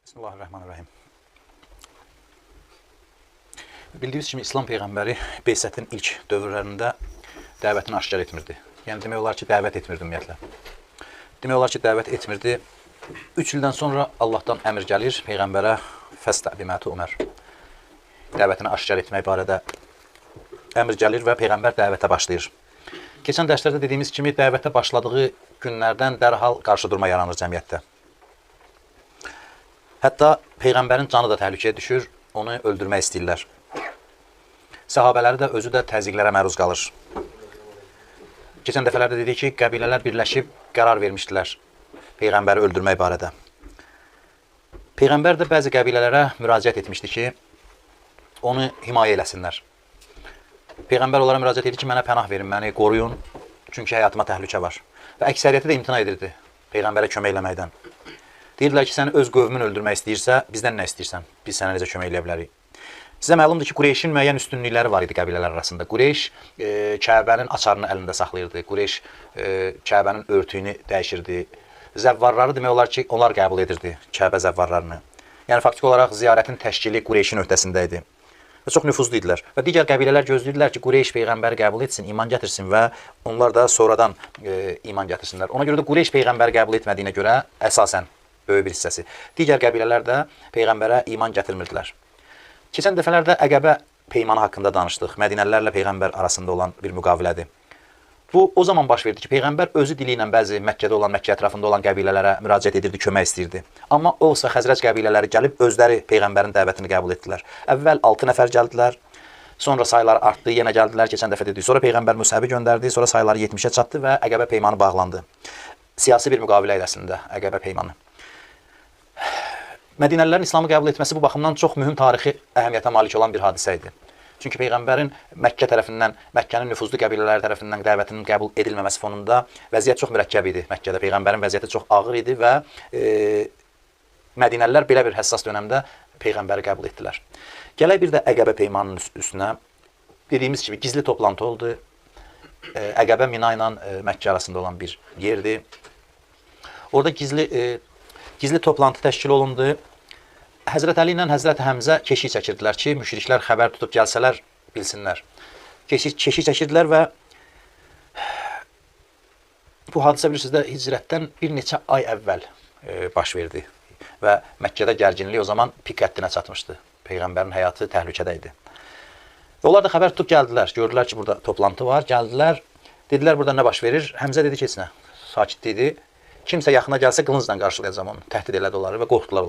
Bismillahirrahmanirrahim. Bildiyiniz kimi İslam peyğəmbəri Beysətin ilk dövrlərində dəvətini aşkar etmirdi. Yəni demək olar ki, dəvət etmirdi ümumiyyətlə. Demək olar ki, dəvət etmirdi. 3 ildən sonra Allahdan əmr gəlir peyğəmbərə fəstə bimə tu'mər. Dəvətini aşkar etmək barədə əmr gəlir və peyğəmbər dəvətə başlayır. Keçən dərslərdə dediyimiz kimi dəvətə başladığı günlərdən dərhal qarşı durma yaranır cəmiyyətdə. Hətta peyğəmbərin canı da təhlükəyə düşür, onu öldürmək istəyirlər. Səhabələri də özü də təzyiqlərə məruz qalır. Keçən dəfələrdə dedik ki, qəbilələr birləşib qərar vermişdilər peyğəmbəri öldürmək barədə. Peyğəmbər də bəzi qəbilələrə müraciət etmişdi ki, onu himayə eləsinlər. Peyğəmbər onlara müraciət edir ki, mənə pənah verin, məni qoruyun, çünki həyatıma təhlükə var. Və əksəriyyəti də imtina edirdi peyğəmbərə kömək eləməkdən. Deyirdilər ki, səni öz qövmün öldürmək istəyirsə, bizdən nə istəyirsən? Biz sənə necə kömək eləyə bilərik? Sizə məlumdur ki, Qureyşin müəyyən üstünlükləri var idi qəbilələr arasında. Qureyş Kəbənin açarını əlində saxlayırdı. Qureyş Kəbənin örtüyünü dəyişirdi. Zəvvarları demək olar ki, onlar qəbul edirdi Kəbə zəvvarlarını. Yəni faktiki olaraq ziyarətin təşkili Qureyşin öhdəsində idi. Və çox nüfuzlu idilər. Və digər qəbilələr gözləyirdilər ki, Qureyş peyğəmbəri qəbul etsin, iman gətirsin və onlar da sonradan iman gətirsinlər. Ona görə də Qureyş peyğəmbəri qəbul etmədiyinə görə əsasən böyük bir hissəsi. Digər qəbilələr də peyğəmbərə iman gətirmirdilər. Keçən dəfələrdə Əqəbə peymanı haqqında danışdıq. Mədinəlilərlə peyğəmbər arasında olan bir müqavilədir. Bu o zaman baş verdi ki, peyğəmbər özü dili ilə bəzi Məkkədə olan, Məkkə ətrafında olan qəbilələrə müraciət edirdi, kömək istəyirdi. Amma Ovs və Xəzrəc qəbilələri gəlib özləri peyğəmbərin dəvətini qəbul etdilər. Əvvəl 6 nəfər gəldilər, sonra sayları artdı, yenə gəldilər, keçən dəfə dedik. Sonra peyğəmbər Müsəbi göndərdi, sonra sayları 70-ə çatdı və Əqəbə peymanı bağlandı. Siyasi bir müqavilə idi əslində Əqəbə peymanı. Mədinəlilərin İslamı qəbul etməsi bu baxımdan çox mühüm tarixi əhəmiyyətə malik olan bir hadisə idi. Çünki peyğəmbərin Məkkə tərəfindən, Məkkənin nüfuzlu qəbilələri tərəfindən dəvətinin qəbul edilməməsi fonunda vəziyyət çox mürəkkəb idi Məkkədə. Peyğəmbərin vəziyyəti çox ağır idi və Mədinəlilər belə bir həssas dönəmdə peyğəmbəri qəbul etdilər. Gələk bir də Əqəbə peymanının üstünə. Dediyimiz kimi gizli toplantı oldu. Əqəbə Mina ilə Məkkə arasında olan bir yerdir. Orada gizli toplantı təşkil olundu. Həzrət Əli ilə Həzrət Həmzə keşik çəkirdilər ki, müşriklər xəbər tutub gəlsələr, bilsinlər. Keşik çəkirdilər və bu hadisə bilirsiniz də hicrətdən bir neçə ay əvvəl baş verdi. Və Məkkədə gərginlik o zaman pik həddinə çatmışdı. Peyğəmbərin həyatı təhlükədə idi. Və onlar da xəbər tutub gəldilər. Gördülər ki, burada toplantı var. Gəldilər, dedilər burada nə baş verir? Həmzə dedi ki, heç nə. Sakit idi. Kimsə yaxına gəlsə qılıncla qarşılayacağam onu. Təhdid elədi onları və qorxdular.